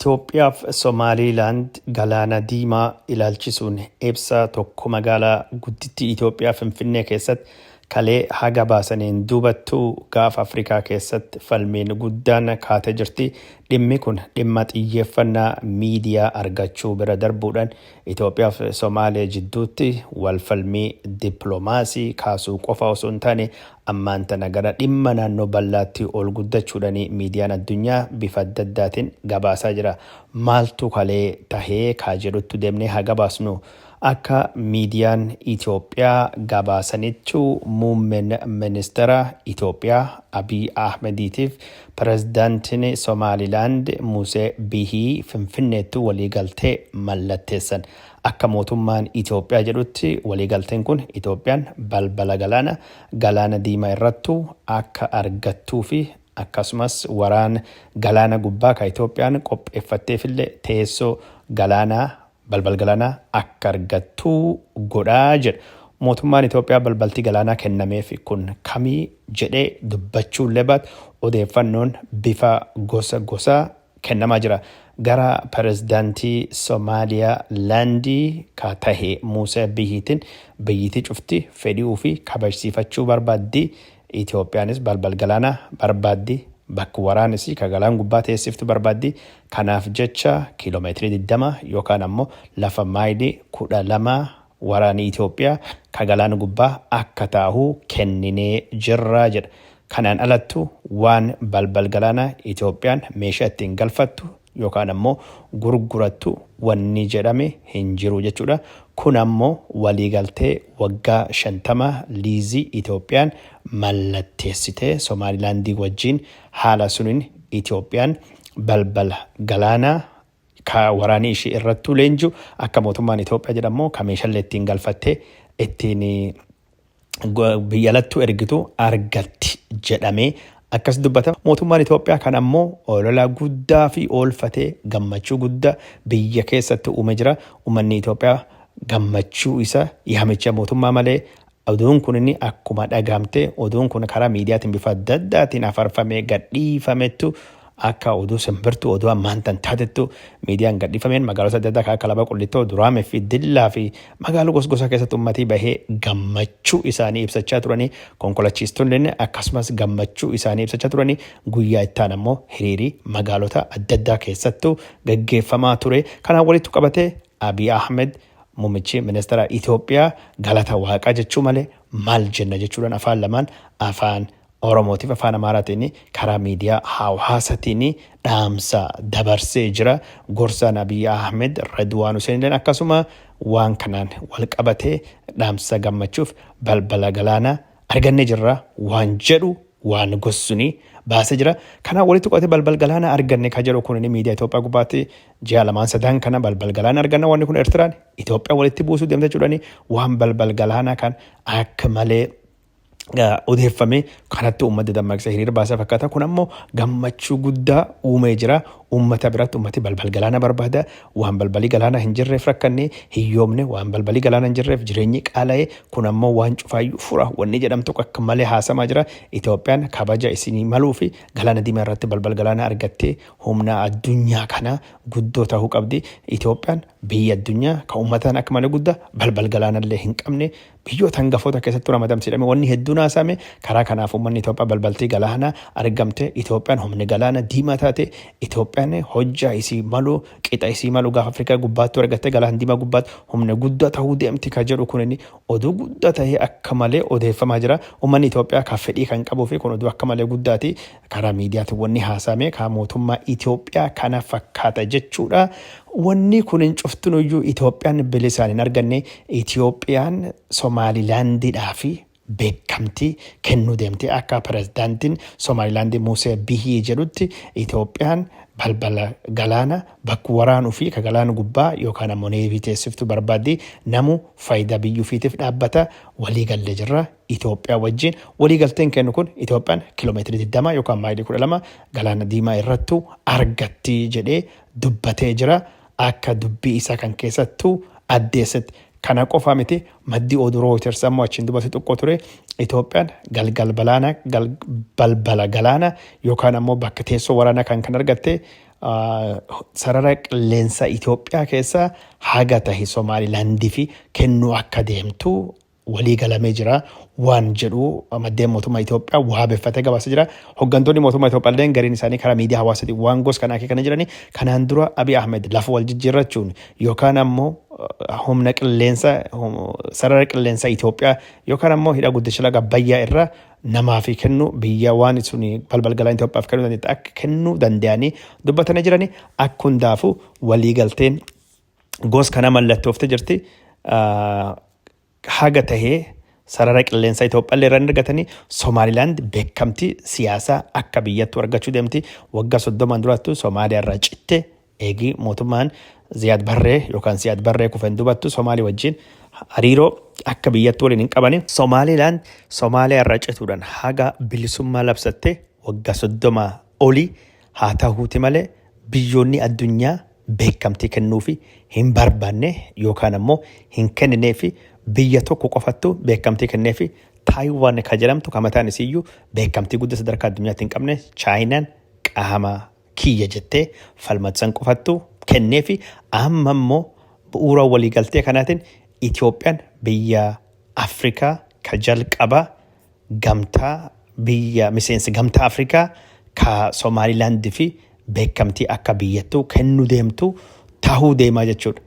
Itoophiyaaf Somaaliilaand Galaana Diimaa ilaalchisuun ibsa tokko magaalaa guddittii Itoophiyaa Finfinnee keessatti kalee haga baasaniin duubattuu gaafa Afrikaa keessatti falmiin guddaan kaatee jirti. Dhimmi kun dhimma xiyyeeffannaa miidiyaa argachuu bira darbuudhaan Itoophiyaa fi Somaalee jidduutti wal falmii dippiloomaasii kaasuu qofa osoo hin taane, ammaan tana gara dhimma naannoo bal'aatti ol guddachuudhaan miidiyaan addunyaa bifa adda addaatiin gabaasaa jira. Maaltu kalee tahee kaa jedhuttu deemnee haa gabaasnu. Akka miidiyaan Itoophiyaa gabaasanittu muummeen ministera Itoophiyaa Abiy Ahmediitiif pirezidaantiin Somaalilaand Musee Bihii Finfinneettu waliigaltee mallatteessan. Akka mootummaan Itoophiyaa jedhutti waliigalteen kun Itoophiyaan balbala galaana Galaana Diimaa irrattu akka argattuufi akkasumas waraan galaana gubbaa ka Itoophiyaan qopheeffatteefillee teessoo galaanaa balbal galaanaa akka argattu godhaa jedha. Mootummaan Itoophiyaa balbalti galaanaa kennameef kun kamii jedhee dubbachuullee baatu, odeeffannoon bifa gosa gosaa kennamaa jira. Gara pirezidaantii Somaaliyaa Laandii ka tahe Muusee Bihiitiin biyyitii cufti fedhii ufii kabajsiifachuu barbaaddi. Itoophiyaanis balbal galaanaa barbaaddi. Bakka waraanis ka galaan gubbaa teessiftu barbaaddi. Kanaaf jecha kiiloomeetirii 20 yookaan ammoo lafa maayilii 12 waraanii Itoophiyaa ka galaana gubbaa akka taahu kenninee jirra jedha. Kanaan alattu waan balbal galaanaa Itoophiyaan meeshaa ittiin galfattu yookaan ammoo gurgurattu wanni jedhame hin jiru jechuudha. Kun ammoo waliigaltee waggaa 50 liizii Itoophiyaan mallatteessite Somaalilaandii wajjin, haala suniin Itoophiyaan balbala galaanaa ka waraanii ishii irrattuu leenji'u, akka mootummaan Itoophiyaa jedhamu ka meeshaalee ittiin galfattee ittiin biyya alattuu ergitu argatti jedhamee akkas dubbata. Mootummaan Itoophiyaa kan ammoo olola guddaa fi oolfatee gammachuu guddaa biyya keessatti uume jira. Uummanni Itoophiyaa gammachuu isa yaamicha mootummaa malee oduun kun inni akkuma dhagahamte, oduun kun karaa miidiyaatiin bifa adda addaatiin afarfamee gadhiifamettu, akka oduu simbirtuu oduu ammaan tan taatettu miidiyaan gadhiifameen magaalota adda addaa kan akka Laba Qullitoo, Duraamee fi Dillaa fi magaalota gosgosaa keessatti uummatii bahee gammachuu isaanii ibsachaa turanii, konkolachiistonni akkasumas gammachuu isaanii ibsachaa turanii, guyyaa ittaan ammoo hiriirii magaalota adda addaa keessattuu gaggeeffamaa ture. Kanaan walitti qabatee Abiy Ahmed, muummichi ministeera Itoophiyaa, galata waaqaa jechuu malee maal jenna jechuudhaan afaan lamaan, afaan Oromootiif afaan Amaaraatiin, karaa miidiyaa hawaasatiin dhaamsa dabarsee jira. Gorsaan Abiy Ahmed Redwaan Hussein illeen akkasuma waan kanaan wal qabatee dhaamsa gammachuuf balbala galaanaa argannee jirra waan jedhu waan gossuni baasee jira. Kanaan walitti qabatee balbal galaanaa arganne ka jedhu kun miidiyaa Itoophiyaa gubbaatti ji'a lamaan sadan kana balbal galaanaa arganna, wanni kun Eertiraan Itoophiyaa walitti buusuu deemte jechuudhaani waan balbal galaanaa kan akka malee odeeffame kanatti uummata dammaqsee hiriira baasaa fakkaata. Kun ammoo gammachuu guddaa uumee jira. Uummata biratti uummati balbal galaana barbaada. Waan balbalii galaanaa hin jirreef rakkanne, hiyyoomne, waan balbalii galaana hin jirreef jireenyi qaala'e. Kun ammoo waan cufaayyuu fura wanni jedhamtu akka malee haasamaa jira. Itoophiyaan kabaja isinii maluu fi galaana diimaa irratti balbal galaanaa argattee humna addunyaa kana guddoo ta'uu qabdi. Itoophiyaan biyya addunyaa kan uummataan akka malee guddaa balbal galaanallee hin qabne biyyoota hangafoota keessatti ramadamti jedhame wanni hedduun haasa'ame. Karaa kanaaf uummanni Itoophiyaa balbaltii galaanaa argamte, Itoophiyaan humni galaana diimaa taate, Itoophiyaan hojjaa isii malu, qixa isii malu gaafa Afrikaa gubbaatti argatte galaana diimaa gubbaatti humna guddaa ta'uu deemti ka jedhu kun inni oduu guddaa ta'ee akka malee odeeffamaa jira. Uummanni Itoophiyaa kan fedhii kan qabuu fi kun oduu akka malee guddaati. Karaa miidiyaatiin wanni haasa'ame kan mootummaa Itoophiyaa kana fakkaata jechuudha. Wanni kun hin cuftunuyyuu Itoophiyaan bilisaan hin arganne. Itoophiyaan Somaalilaandiidhaa fi beekamtii kennuu deemte. Akka pirezidaantiin Somaalilaandii Musee Bihii jedhutti Itoophiyaan balbala galaana bakka waraanuu fi ka galaana gubbaa yookaan ammoo neevii teessiftu barbaaddi. Namu faayidaa biyyuufiitiif dhaabbata, walii gallee jirra Itoophiyaa wajjin. Waliigalteen kennu kun Itoophiyaan kiiloomeetirii 20 yookaan maayilii 12 galaana diimaa irrattu argatti jedhee dubbatee jira. Akka dubbii isaa kan keessattuu addeessetti. Kana qofa miti, maddi oduu Reuters ammoo achiin dubbatu xiqqoo ture Itoophiyaan galgal balaana balbala galaana yookaan ammoo bakka teessoo waraanaa kan argatte Sarara qilleensa Itoophiyaa keessa haga tahe Somaalilaandii fi kennuu akka deemtu walii galamee jira waan jedhu maddeen mootummaa Itoophiyaa waabeffatee gabaasee jira. Hooggantoonni mootummaa Itoophiyaa illee gariin isaanii karaa miidiyaa hawaasaatiin waan gosa kanaa akeekanii jiranii. Kanaan dura Abiy Ahmed lafa wal jijjiirrachuun yookaan ammoo humna qilleensa, sarara qilleensa Itoophiyaa yookaan ammoo hidha guddicha laga Abbayyaa irra namaa fi kennu, biyya waan suni balbal galaan Itoophiyaaf kennuu dandeette akka kennuu danda'anii dubbatanii jiranii. Akka hundaafuu waliigalteen gos kana mallattooftee jirti. Haga tahee sarara qilleensaa Itoophiyaa illee irraa argatanii, Somaalilaand beekamtii siyaasaa akka biyyattuu argachuu deemti. Waggaa 30n durattu Somaaliyaa irraa citte. Eegii mootummaan Ziyaad Barree yookaan Siyaad Barree kufen dubattu Somaalii wajjin hariiroo akka biyyattuu waliin hin qabani. Somaalilaand Somaaliyaa irraa cituudhaan haga bilisummaa labsatte waggaa 30 olii haa tahuuti malee, biyyoonni addunyaa beekamtii kennuufi hin barbaanne yookaan ammoo hin kennineefi. Biyya tokko qofattu beekamtii kenneefi, Taayiwaan ka jedhamtu, ka mataan isiiyyuu beekamtii guddaa sadarkaa addunyaatti hin qabne, Chaayinaan qaama kiyya jettee falmatsan qofattu kenneefi. Amma immoo bu'uura waliigaltee kanaatiin Itoophiyaan biyya Afrikaa ka jalqabaa gamtaa biyya miseensa Gamtaa Afrikaa ka Somaalilaandii fi beekamtii akka biyyattuu kennuu deemtu tahuu deemaa jechuudha.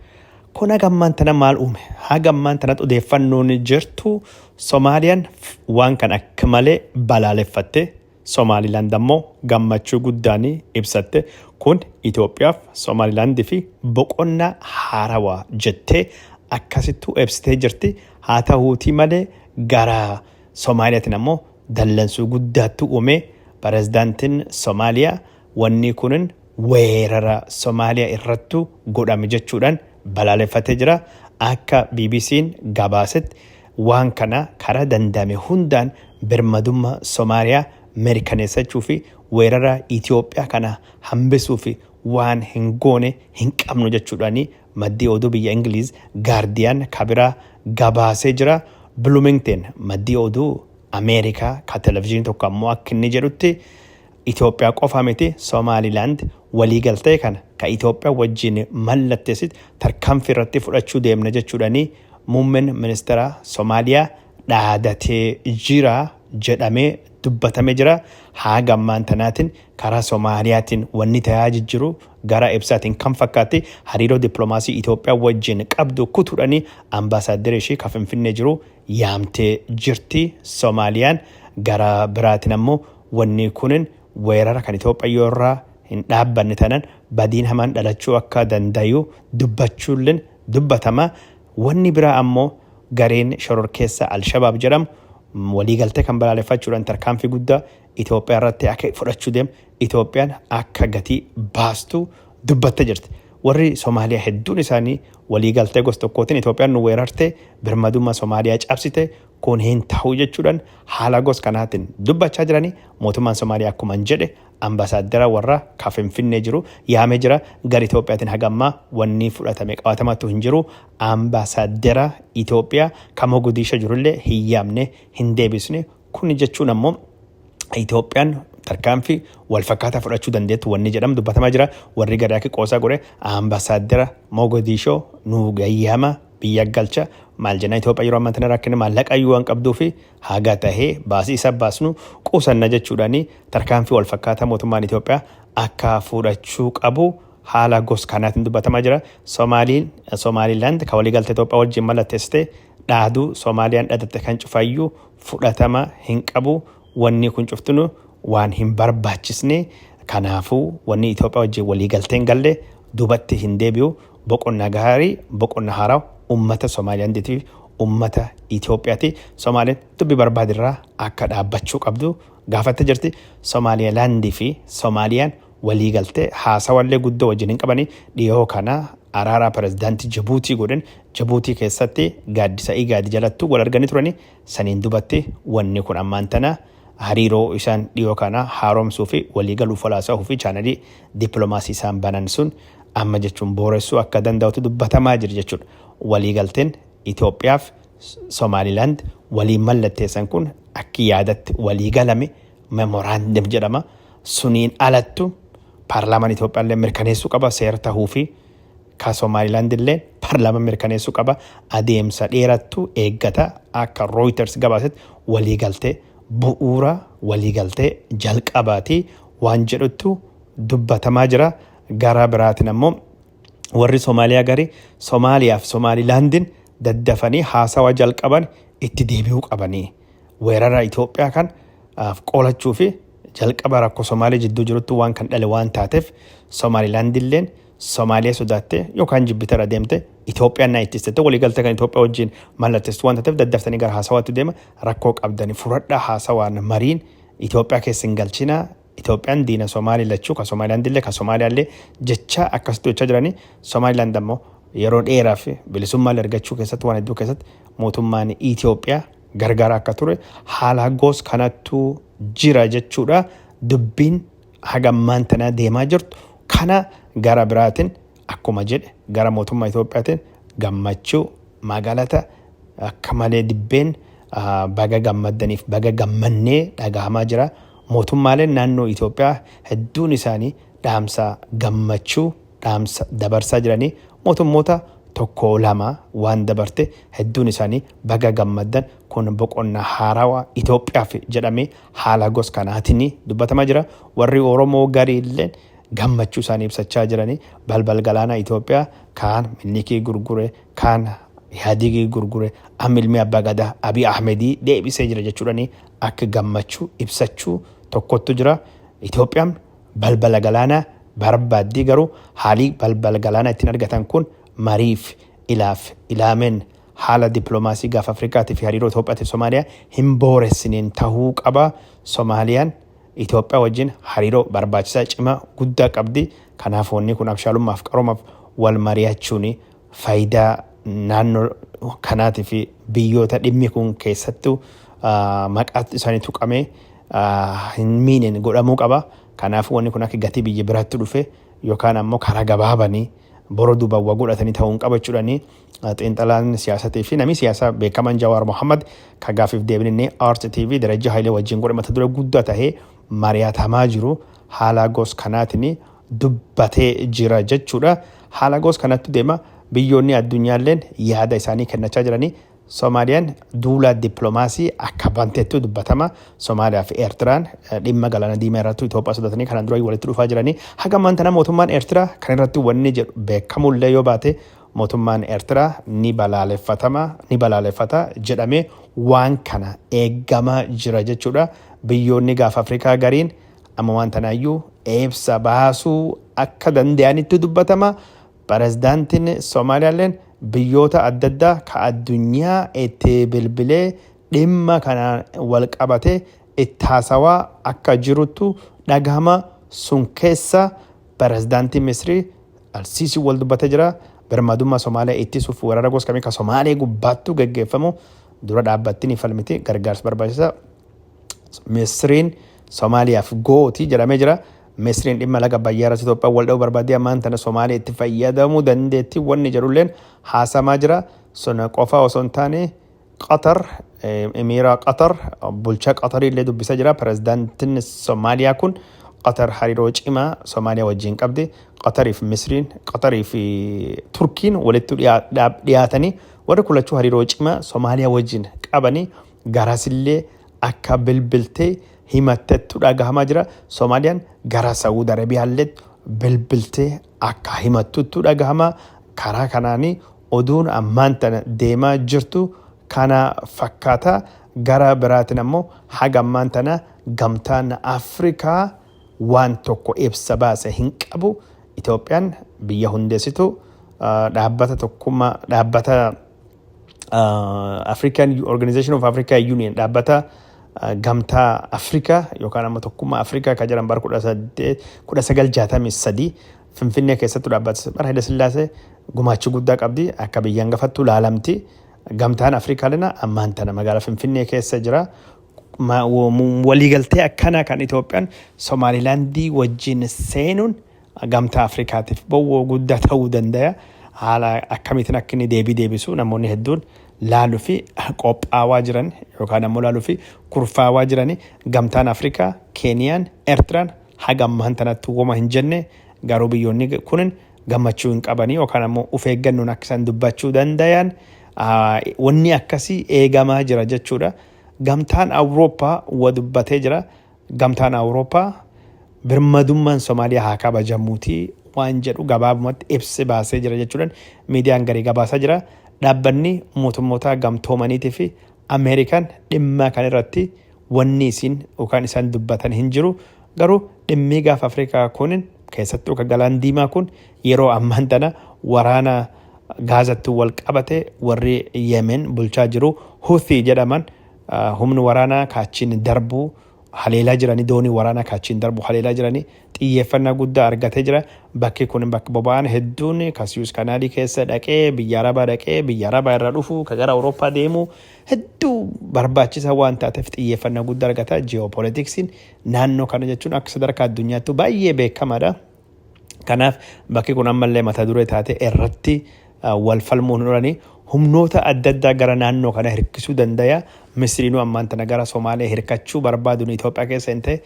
Kun haga ammaan tana maal uume? Haga ammaan tanatti odeeffannoon jirtu Somaaliyaan waan kan akka malee balaaleffatte, Somaalilaand ammoo gammachuu guddaan ibsatte. Kun Itoophiyaaf Somaalilaandii fi boqonnaa haarawaa jettee akkasittuu ibsitee jirti. Haa ta'uutii malee gara Somaaliyaatiin ammoo dallansuu guddaatti uume. Pireezidaantiin Somaaliyaa wanni kunin weerara Somaaliyaa irrattu godhame jechuudhaan balaaleffatee jira. Akka BBC'n gabaasetti waan kana karaa danda'ame hundaan birmadummaa Somaaliyaa mirkaneessachuu fi weerara Itoophiyaa kana hambisuu fi waan hin goone hin qabnu jechuudhaan maddii oduu biyya Ingiliiz Gaardiyaan kabiraa gabaasee jira. Bloomington maddii oduu Ameerikaa ka televizyiinii tokko ammoo akka inni jedhutti, Itoophiyaa qofa miti, Somaalilaand waliigaltee kana ka Itoophiyaa wajjin mallatteessitti tarkaanfii irratti fudhachuu deemna jechuudhaani muummeen ministeera Somaaliyaa dhaadatee jira jedhamee dubbatamee jira. Haga ammaan tanaatiin karaa Somaaliyaatiin wanni ta'aa jijjiru gara ibsaatiin kan fakkaatti hariiroo dippiloomaasii Itoophiyaa wajjin qabdu kutuudhaani ambaasaaddara ishii ka Finfinnee jiru yaamtee jirti. Somaaliyaan gara biraatiin ammoo wanni kunin weerara kan Itoophiyaa yoo irraa hin dhaabbanne tanan badiin hamaan dhalachuu akka dandayu dubbachuulleen dubbatama. Wanni biraa ammoo gareen shororkeessa Alshabaab jedhamu waliigaltee kan balaaleffachuudhaan tarkaanfii guddaa Itoophiyaa irratti akka fudhachuu deemu, Itoophiyaan akka gatii baastu dubbattee jirti. Warri Somaaliyaa hedduun isaanii waliigaltee gosa tokkootiin Itoophiyaan nu weerarte, birmadummaa Somaaliyaa cabsite, kun hin ta'u jechuudhaan haala gosa kanaatiin dubbachaa jiranii. Mootummaan Somaaliyaa akkuma hin jedhe ambasaaddara warra ka Finfinnee jiru yaamee jira. Gara Itoophiyaatiin haga ammaa wanni fudhatame qabatamaatu hin jiru. Ambasaaddara Itoophiyaa ka Mogadisho jirullee hin yaamne, hin deebisne. Kun jechuun ammoo Itoophiyaan tarkaanfii wal fakkaataa fudhachuu dandeettu wanni jedhamu dubbatamaa jira. Warri gadaa qoosaa godhe ambasaaddara Mogadishoo nu gayyaama, biyya galcha maal jenna, Itoophiyaa yeroo ammaa tana rakkina maallaqa iyyuu waan qabduu fi haga tahee baasii isa baasnu qusanna jechuudhaani tarkaanfii wal fakkaataa mootummaan Itoophiyaa akka fudhachuu qabu haala gos kanaatiin dubbatamaa jira. Somaaliin, Somaalilaand ka waliigaltee Itoophiyaa wajjin mallatteessite dhaaduu Somaaliyaan dhadatte kan cufayyuu fudhatama hin qabu. Wanni kun cuftunu waan hin barbaachisne. Kanaafuu wanni Itoophiyaa wajjin waliigalteen galle duubatti hin deebi'u. Boqonnaa gaarii, boqonnaa haaraa ummata Somaaliyaandiitiif ummata Itoophiyaati. Somaaliyaan dubbii barbaadirraa akka dhaabbachuu qabdu gaafattee jirti. Somaaliyaalaandii fi Somaaliyaan waliigaltee haasawallee guddoo wajjin hin qabani. Dhiyoo kana araaraa pirezidaantii Jabuutii godhan Jabuutii keessatti gaaddisa Igaadi jalattuu wal arganii turani. Saniin dubatti wanni kun ammaan tana hariiroo isaan dhiyoo kana haaromsuu fi waliigaluuf walaasahuu fi chaanalii dippiloomaasii isaan banan sun amma jechuun booressuu akka danda'utu dubbatamaa jira jechuudha. Waliigalteen Itoophiyaaf Somaalilaand waliin mallatteessan kun akki yaadatti waliigalame memorandum jedhama. Suniin alattu Paarlaamaan Itoophiyaa illee mirkaneessuu qaba seera tahuu fi ka Somaalilaand illee paarlaamaan mirkaneessuu qaba. Adeemsa dheerattu eeggata. Akka Reuters gabaasetti waliigaltee bu'uura waliigaltee jalqabaati waan jedhuttu dubbatamaa jira. Gara biraatiin ammoo warri Somaaliyaa gari Somaaliyaa fi Somaalilaandin daddafanii haasawa jalqaban itti deebi'uu qabanii weerara Itoophiyaa kan qolachuu fi jalqaba rakkoo Somaalee jidduu jirutti waan kan dhale waan taateef, Somaalilaandilleen Somaaliyaa sodaattee yookaan jibbitara deemte Itoophiyaan na ittistette waliigaltee kan Itoophiyaa wajjin mallatteessu waan taateef, daddaftanii gara haasawaatti deema, rakkoo qabdanii furadhaa, haasawaan mariin Itoophiyaa keessa hin galchinaa. Itoophiyaan diina Somaalii lachuu, ka Somaalilaandillee ka Somaaliyaallee jecha akkasitti hojjechaa jiranii. Somaalilaand ammoo yeroo dheeraaf bilisummaa argachuu keessatti waan hedduu keessatti mootummaan Itoophiyaa gargaara akka ture haala gos kanattu jira jechuudha. Dubbiin haga ammaan tanaa deemaa jirtu kana. Gara biraatiin akkuma jedhe gara mootummaa Itoophiyaatiin gammachuu magaalata akka malee dibbeen baga gammaddaniif baga gammannee dhagahamaa jira. Mootummaaleen naannoo Itoophiyaa hedduun isaanii dhaamsa gammachuu dhaamsa dabarsaa jiranii, mootummoota tokko lama waan dabarte hedduun isaanii baga gammaddan, kun boqonnaa haarawaa Itoophiyaaf jedhamee haala gos kanaatiin dubbatamaa jira. Warri Oromoo gariilleen gammachuu isaanii ibsachaa jiranii, balbal galaanaa Itoophiyaa kaan Minilikii gurgure, kaan Ihaadigii gurgure, amma ilmi abbaa gadaa Abiy Ahmedii deebisee jira jechuudhani akka gammachuu ibsachuu tokkottu jira. Itoophiyaan balbala galaanaa barbaaddii, garuu haalii balbala galaanaa ittiin argatan kun mariif ilaaf ilaameen haala dippiloomaasii gaafa Afrikaatii fi hariiroo Itoophiyaatii fi Somaaliyaa hin booressineen tahuu qaba. Somaaliyaan Itoophiyaa wajjin hariiroo barbaachisaa cimaa guddaa qabdi. Kanaaf wanni kun abshaalummaaf qaroomaaf wal mari'achuun faayidaa naannoo kanaatii fi biyyoota dhimmi kun keessattuu maqaa isaanii tuqamee hin miineen godhamuu qaba. Kanaafuu wanni kun akka gatii biyya biraatti dhufe yookaan ammoo karaa gabaabanii boroo duubaan waa godhatanii ta'uu hin qabachuudhaanii xiinxalaan siyaasatii fi namni siyaasaa beekamaan Jawaar Mohammad kan gaafiif deebinni Art TV Darajja Hayilee wajjin godhe mata duree guddaa tahee mari'atamaa jiru haala gos kanaatiin dubbatee jira jechuudha. Haala gos kanatti deema, biyyoonni addunyaalleen yaada isaanii kennachaa jiranii. Soomaaliyaan duula dippiloomaasii akka banteettu dubbatama. Somaaliyaa fi Eertiraan dhimma galaana diimaa irratti Itoophiyaa sodaatanii kanaan dura walitti dhufaa jiranii. Haga ammaan tana mootummaan Eertiraa kan irratti wanni jedhu beekamullee yoo baate, mootummaan Eertiraa ni balaaleffatama, ni balaaleffata jedhamee waan kana eeggamaa jira jechuudha. Biyyoonni gaafa Afrikaa gariin amma waan tanaayyuu ibsa baasuu akka danda'anitti dubbatama. Pirezidaantiin Soomaaliyaalleen biyyoota adda addaa ka addunyaa itti bilbilee dhimma kanaan wal qabatee itti haasawaa akka jiruttu dhagahama. Sun keessa pirezidaantiin Misrii Alsiisii wal dubbatee jira. Birmadummaa Somaaliyaa ittisuuf weerara gosa kamii ka Somaalee gubbaattu geggeeffamu dura dhaabbattii ni falmiti, gargaarsa barbaachisa. Misriin Somaaliyaaf gooti jedhamee jira. Misriin dhimma laga Abbayyaa irratti Itoophiyaa wal dha'uu barbaadee ammaan tana Somaaliyaa itti fayyadamuu dandeetti wanni jedhulleen haasamaa jira. Sun qofa osoo hin taane Qatar, Emiira Qatar, bulchaa Qatarii illee dubbisaa jira. Pirezidaantiin Somaaliyaa kun Qatar hariiroo cimaa Somaaliyaa wajjin qabdi. Qatarii fi Misriin, Qatarii fi Turkiin walitti dhiyaatanii warri kun lachuu hariiroo cimaa Somaaliyaa wajjin qabanii garasillee akka bilbiltee himattettu dhagahamaa jira. Somaaliyaan gara Saawud Arabiyaallee bilbiltee akka himattuttu dhagahama. Karaa kanaanii oduun ammaan tana deemaa jirtu kana fakkaata. Gara biraatiin ammoo haga ammaan tana gamtaan Afrikaa waan tokko ibsa baase hin qabu. Itoophiyaan biyya hundeessitu dhaabbata tokkummaa, dhaabbata African Organization of Africa Union, dhaabbata gamtaa Afrikaa yookaan ammoo tokkummaa Afrikaa kan jedhan bara 1963 Finfinnee keessatti dhaabbata bara Haile Sillaasee gumaacha guddaa qabdi, akka biyya hangafattu laalamti. Gamtaan Afrikaa lena ammaan tana magaalaa Finfinnee keessa jira. Waliigaltee akkanaa kan Itoophiyaan Somaalilaandii wajjin seenuun gamtaa Afrikaatiif bowwoo guddaa ta'uu danda'a. Haala akkamiitiin akka inni deebii deebisu namoonni hedduun laaluu fi qophaawaa jiran yookaan ammoo laaluu fi kurfaawaa jiran. Gamtaan Afrikaa, Keeniyaan, Eertiraan Haga ammaan tanatti woma hin jenne, garuu biyyoonni kunin gammachuu hin qabanii yookaan ammoo of eeggannoon akka isaan dubbachuu dandayan wanni akkasii eegamaa jira jechuudha. Gamtaan Awurooppaa wa dubbatee jira. Gamtaan Awurooppaa birmadummaan Somaaliyaa haa kabajamuuti waan jedhu gabaabumatti ibsi baasee jira jechuudhaan miidiyaan garii gabaasaa jira. Dhaabbanni mootummoota gamtoomaniitii fi Ameerikaan dhimma kan irratti wanni isin yookaan isaan dubbatan hin jiru. Garuu dhimmi gaafa Afrikaa kun, keessattuu ka galaan diimaa kun, yeroo ammaan tana waraana Gaazatti wal qabate, warri Yemen bulchaa jiru Houthi jedhaman humni waraanaa kaachiin darbuu haleelaa jiranii, doonii waraanaa kaachiin darbu haleelaa jiranii, xiyyeeffannaa guddaa argatee jira. Bakki kun bakka boba'aan hedduun ka Suez Canalii keessa dhaqee biyya Arabaa dhaqee biyya Arabaa irra dhufu ka gara Awurooppaa deemu hedduu barbaachisaa waan taateef xiyyeeffannaa guddaa argata. Ji'oopoolitiksiin naannoo kana jechuun akka sadarkaa addunyaattuu baay'ee beekamaadha. Kanaaf bakki kun ammallee mata duree taate irratti wal falmuun hin oolanii humnoota adda addaa gara naannoo kana hirkisuu danda'a. Misriinuu ammaan tana gara Somaalee hirkachuu barbaaduun Itoophiyaa keessa hin ta'e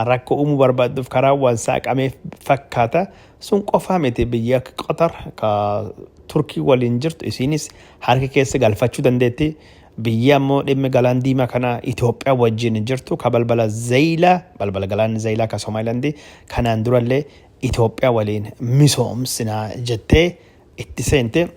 rakkoo uumuu barbaadduuf karaa waan saaqameef fakkaata. Sun qofaa miti, biyya akka Qatar ka Turkii waliin jirtu isiinis harka keessa galfachuu dandeetti. Biyyi ammoo dhimmi galaan diimaa kana Itoophiyaa wajjin jirtu ka balbala Zayilaa, balbala galaan Zayilaa ka Somaalilaandii kanaan durallee Itoophiyaa waliin misoomsinaa jettee itti seente.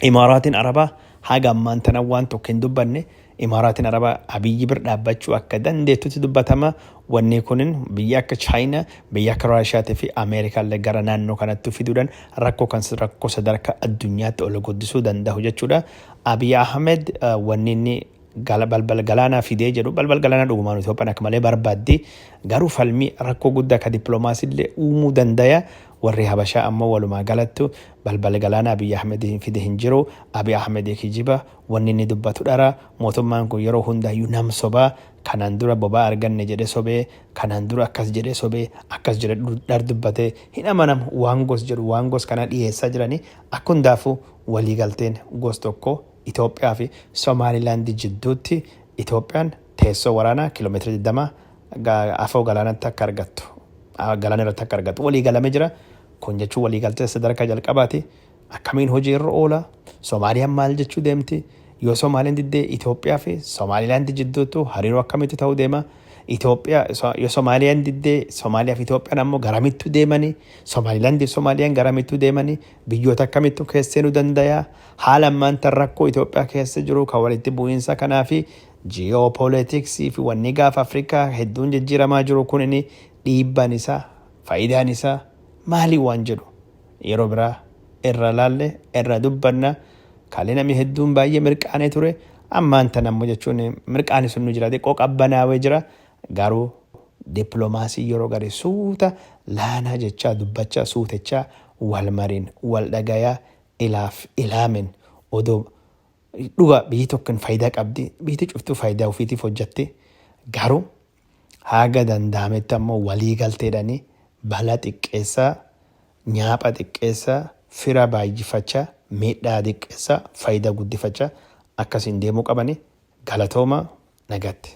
Imaaraatiin Arabaa haga ammaan tana waan tokko hin dubbanne. Imaaraatiin Arabaa Abiyyi bir dhaabbachuu akka dandeettutti dubbatama. Wanni kunin biyya akka Chaayinaa, biyya akka Raashiyaatii fi Ameerikaallee gara naannoo kanatti fiduudhaan rakkoo kan rakkoo sadarkaa addunyaatti ol guddisuu danda'u jechuudha. Abiy Ahmed wanni inni balbala galaanaa fidee jedhu, balbala galaanaa dhugumaan Itoophiyaan akka malee barbaaddi. Garuu falmii rakkoo guddaa ka dippiloomaasiillee uumuu danda'a. Warri Habashaa ammoo walumaa galattu balbala galaanaa Abiy Ahmed fide hin jiru. Abiy Ahmed kijiba, wanni inni dubbatu dhara. Mootummaan kun yeroo hundaayyuu nam sobaa. Kanaan dura boba'aa arganne jedhe sobee, kanaan dura akkas jedhee sobee, akkas jedhe dhar dubbatee hin amanamu waan gos jedhu waan gos kana dhiyeessaa jiranii. Akka hundaafuu waliigalteen gos tokko Itoophiyaa fi Somaalilaand jidduutti Itoophiyaan teessoo waraanaa kiiloomeetira 20 afoo galaanatti akka argattu, galaana irratti akka argattu waliigalamee jira. Kun jechuun waliigaltee sadarkaa jalqabaati. Akkamiin hojii irra oola? Somaaliyaan maal jechuu deemti? Yoo Somaaliyaan diddee Itoophiyaa fi Somaalilaand jidduutti hariiroo akkamitti ta'uu deema? Itoophiyaa yoo Somaaliyaan diddee Somaaliyaa fi Itoophiyaan ammoo garamittu deemanii? Somaalilaand fi Somaaliyaan garamittu deemanii? Biyyoota akkamittu keessa seenuu danda'a? Haala ammaan tan rakkoo Itoophiyaa keessa jiru kan walitti bu'iinsa kanaa fi ji'oopoolitiksii fi wanni gaafa Afrikaa hedduun jijjiiramaa jiru kun inni dhiibbaan isaa, faayidaan isaa maali waan jedhu yeroo biraa irra laalle irra dubbanna. Kalee namni hedduun baay'ee mirqaanee ture. Ammaan tan ammoo jechuun mirqaani sun nu jira, xiqqoo qabbanaawee jira. Garuu dippiloomaasii yeroo gari suuta laanaa jechaa dubbachaa suutechaa wal mariin wal dhagayaa ilaaf ilaamen odoo dhuga biyyi tokko faayidaa qabdi, biyyi cuftuu faayidaa ofiitiif hojjatti, garuu haga danda'ametti ammoo walii galteedhani balaa xiqqeessaa, nyaapha xiqqeessaa, fira baay'ifachaa, miidhaa xiqqeessaa, faayidaa guddifachaa akkasiin deemuu qabani. Galatooma, nagatti.